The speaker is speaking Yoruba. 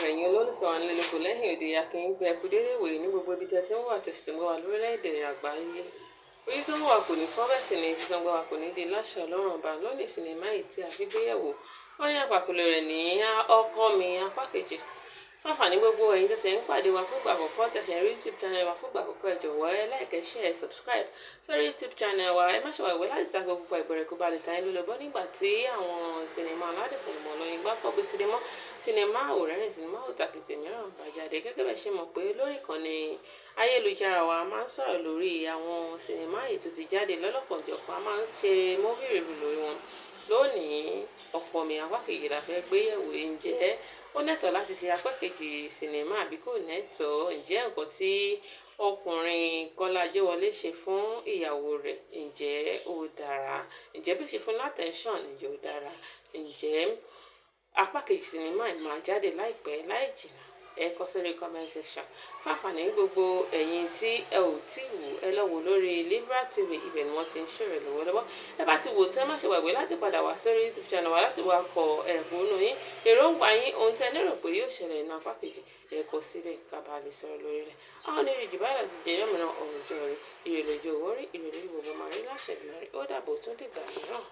Ẹ̀yin olólùfẹ́ wa nílé lóko lẹ́yìn òde, akínyìn pé ẹ kú déédéé ìwòyí ní gbogbo ibi tí ẹ ti ń wà tẹ̀sí ń gbọ́ wa lórílẹ̀‐èdè àgbáyé. Ojú tó ń wà kò ní fọ́, bẹ́ẹ̀ sì ni etí tó ń gbọ́ wa kò ní di láṣẹ Ọlọ́run Ọba. Lónìí, sinimá yìí tí a fi gbé yẹ̀wò, wọ́n ní àpàkùlẹ̀ rẹ̀ ní Ọkọ Mi apá kejì. Fáfàní gbogbo ẹ̀yin tẹ̀sẹ̀ ń pàdé wa fúngbà àkọ́kọ́, tẹ̀sẹ̀ rí YouTube channel wa fúngbà àkọ́kọ́, ẹ jọ̀wọ́, ẹ like, share, subscribe sórí YouTube channel wa. Ẹ má ṣe wàgbé láti ta gbogbo ìgbẹ̀rẹ̀ kó ba lè ta yín lólobó nígbà tí àwọn sinimá aládùn, sinimá olóyin gbá pọ̀ gbé sinimá, sinimá òrẹ́rìn, sinimá òtàkìtì mìíràn bá jáde. Gẹ́gẹ́ bẹ́ẹ̀ ṣe mọ̀ pé lórí ìkànnì ayélujára wa, a máa ń sọ̀rọ̀ lórí àwọn sinimá yìí tó ti jáde lọ́lọ́kanòjọ̀kan, a máa ń ṣe movie review lórí wọn. Lónìí, Ọkọ Mi apá kejì la fẹ́ gbé yẹ̀wò. Ǹjẹ́ ó nẹ́tọ̀ọ́ láti ṣe apá kejì sinimá àbí kò nẹ́tọ̀ọ́? Ǹjẹ́ nǹkan tí ọkùnrin Kọ́lá Ajéwọlé ṣe fún ìyàwó rẹ̀, ǹjẹ́ ó dára? Ǹjẹ́ bí ó ṣe fún l'attention, ǹjẹ́ ó dára? Ǹjẹ́ apá kejì sinimá yìí máa jáde láìpẹ́ láì jìnnà? Ẹ kọ sórí comment section. Fáfàní gbogbo ẹ̀yin tí ẹ ò tí wò, ẹ lọ wò lórí Libra TV, ibẹ̀ ni wọ́n ti ń ṣòro lọ́wọ́lọ́wọ́. Ẹ bá ti wò tán, má ṣe gbàgbé láti padà wá sórí YouTube channel wa láti wá kọ ẹ̀kúnnú yín, èròǹgbà yín, ohun tí ẹ lérò pé yóò ṣẹlẹ̀ nínú apá kejì. Ẹ kọ síbẹ̀ ká bá lè sọ̀rọ̀ lórí rẹ̀. Àwọn onírìí jù báyìí lọ sí jẹ́ yọ̀mìnà ọjọ́ rẹ̀. Ire lójú owó rí, ire lójú gbogbo máa rí láṣẹ Èdùmàrè. Ó dàbọ̀, tún dìgbà mìíràn.